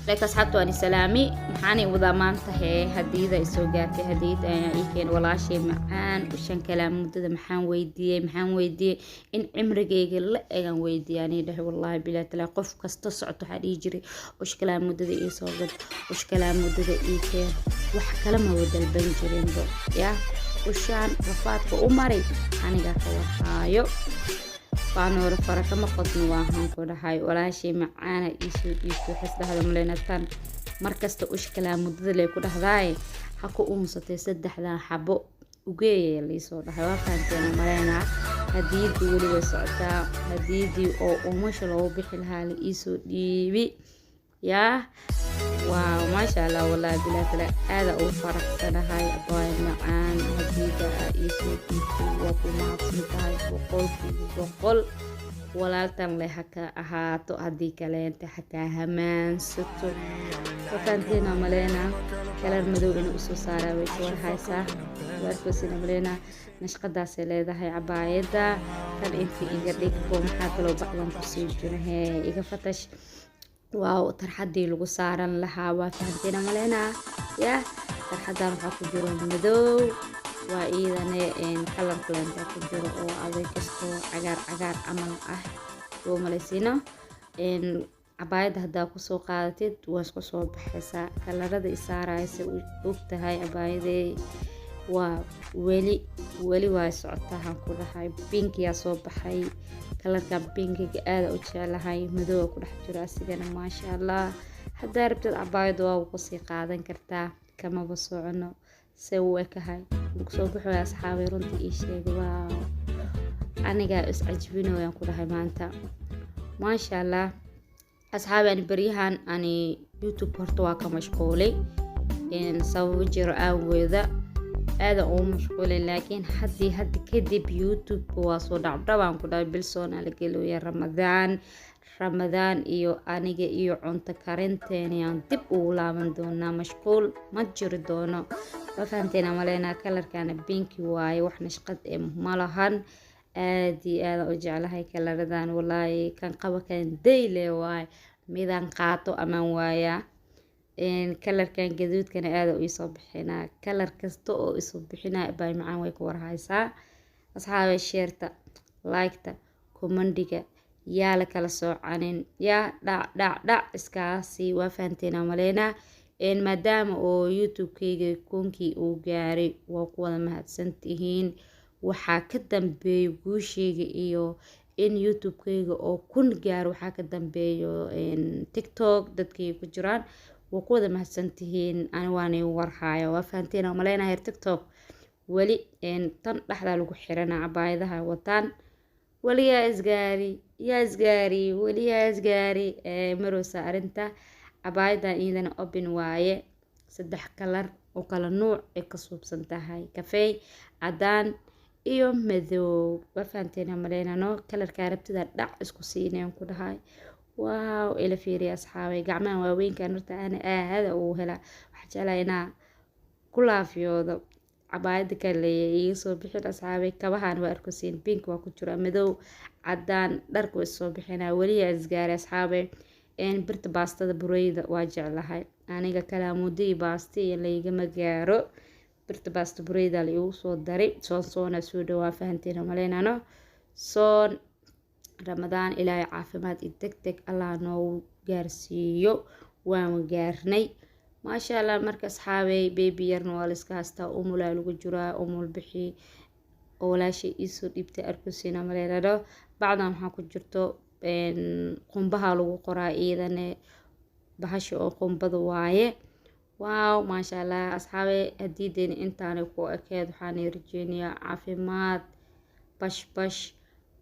Laakiin asxaabta waan salaami. Maxaanay wadaa maanta? Hee, hadiyada ay soo gaartay, hadiyad ayaa ii keen walaashay macaan, ushan kalaa muddada. Maxaan weydiiyey? Maxaan weydiiyey? In cimrigayga la egan weydiiyey anii dhahay. Wallaahi bilaa talaa, qof kasta socto waxaa dhihi jiray: "Ush kalaa muddada ii soo gad, ush kalaa muddada ii keen." Wax kale ma wadalban jirinbo. Yaa ushaan rafaadka u maray anigaa ka warhaayo. Faanoole fara kama qodno, waahan ku dhahay. Walaashay macaana iisoo dhiibto. Waxay isdhahda maleyna tan markasta ush kalaa muddada lay ku dhahdaaye, ha ku uunsatay saddexdan xabo ugeeya liisoo dhahay. Waa fahanteena maleynaa. Hadiyadii weli way socotaa, hadiyadii oo umasha loogu bixi lahaa la iisoo dhiibi. Yaa waaw, maasha Allah, wallaahi bilaa kale aada ugu faraxsanahay. Abaay macaan, hadiyada aa iisoo dhiibtay waa ku mahadsan tahay 100%. Walaaltan leh ha ka ahaato, haddii kaleenta xataa hamaansato. Wafahanteena maleynaa. Kalar madow inuu usoo saaraa way ka warhaysaa, waarkoosina maleynaa. Nashqadaasay leedahay cabaayadda tan. Inta iga dhigbo, maxaa kaloo bacdan kusii jira? Hee, iga fatash. Waaw, tarxadii lagu saaran lahaa, waa fahanteena maleynaa. Yaa tarxadan waxaa ku jiro madow, waa iidane kalar kaleenta ku jiro oo adag kastoo cagaar cagaar camal ah loo malaysiino. Cabaayadda haddaa kusoo qaadatid waa isku soo baxaysaa kalarada isaaraysa. Og tahay cabaayadee waa weli weli waa socotaa ku dhahay. Pinkiyaa soo baxay, kalarka pinkiga aada u jeclahay. Madooga ku dhex jiro asigana, maasha Allah. Haddaa rabtid cabaayadda waa kusii qaadan kartaa. Kamaba socono, se u ekahay kusoo baxoya. Asxaabay, runtii ii sheegay. Waaw, anigaa is cajbinayaan ku dhahay maanta, maasha Allah. Asxaabi, ani baryahan ani YouTube horta waa ka mashquulay sababo jiro aawooda, aada ugu mashquulay. Laakiin haddii hadda kadib YouTube waa soo dhacdhabaan ku dhahay. Bilsoona la gelooya Ramadaan, Ramadaan iyo aniga iyo cunto karinteena dib ugu laaban doonaa, mashquul ma jiri doono. Waa fahanteena maleynaa. Kalarkana pinki waaye, wax nashqad ee ma lahan. Aad iyo aada u jeclahay kalaradan, walaahi. Kan qaba kan dayle waaye, midaan qaato amaan waayaa. Kalarkan gaduudkana aada u isoo bixinaa. Kalar kasta oo isoo bixinaa bay macaan way ku warhaysaa. Asxaabe, shareta, liketa, commentiga yaa la kala soocanin, yaa dhac dhac dhac iskaasi. Waa fahanteena maleynaa. Maadaama oo YouTube-kayga 1000-kii uu gaaray, waa ku wada mahadsantihiin. Waxaa ka dambeeyo guushayga iyo in YouTube-kayga oo 1000 gaaro, waxaa ka dambeeyo TikTok dadkay ku jiraan. Waa ku wada mahadsantihiin, ani waana warhaya. Waa fahanteen oo maleynaya. Heer TikTok weli tan dhexdaa lagu xirana cabaayadaha wataan. Weli yaa isgaari, yaa isgaari, weli yaa isgaari marowsa arrinta. Cabaayadan iyadana open waaye, saddex kalar oo kala nuuc ay ka suubsan tahay: kafey, cadaan iyo madow. Waa fahanteen maleynano. Kalarkaa rabtida dhac isku siinayaan ku dhahay. Waaw, ila fiiriya asxaabay, gacmaha waaweynkan horta ana aada ugu helaa. Waxaa jeclaa inaa ku laafiyoodo cabaayada kale iga soo bixin. Asxaabay, kabahan waa arkosiin, pink waa ku jira, madow, cadaan, dharka way soo bixinaa. Weli yaa isgaaray asxaabay. Birta baastada bureyda waa jeclahay aniga. Kalaamuudi iyo baasta iyo laygama gaaro. Birta baasta bureyda la igu soo daray. Soon soona soo dhawaa, fahanteena maleynano. Soon Ramadaan Ilaahay caafimaad iyo deg deg Allah noogu gaarsiiyo. Waan gaarnay, maasha Allah. Marka asxaabey, baby yarna waa la iska haystaa, umulaa lagu jiraa, umul bixi oo walaashay iisoo dhiibtay arkosiina maleynano. Bacdan waxaa ku jirto qumbaha lagu qoraa iyadane, bahasha oo qumbada waaye. Waaw, maasha Allah. Asxaabe, hadiideena intaanay ku ekeed. Waxaan rajeynayaa caafimaad, bash bash,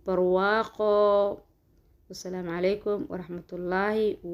barwaaqo. Wasalaamu calaykum waraxmatullaahi.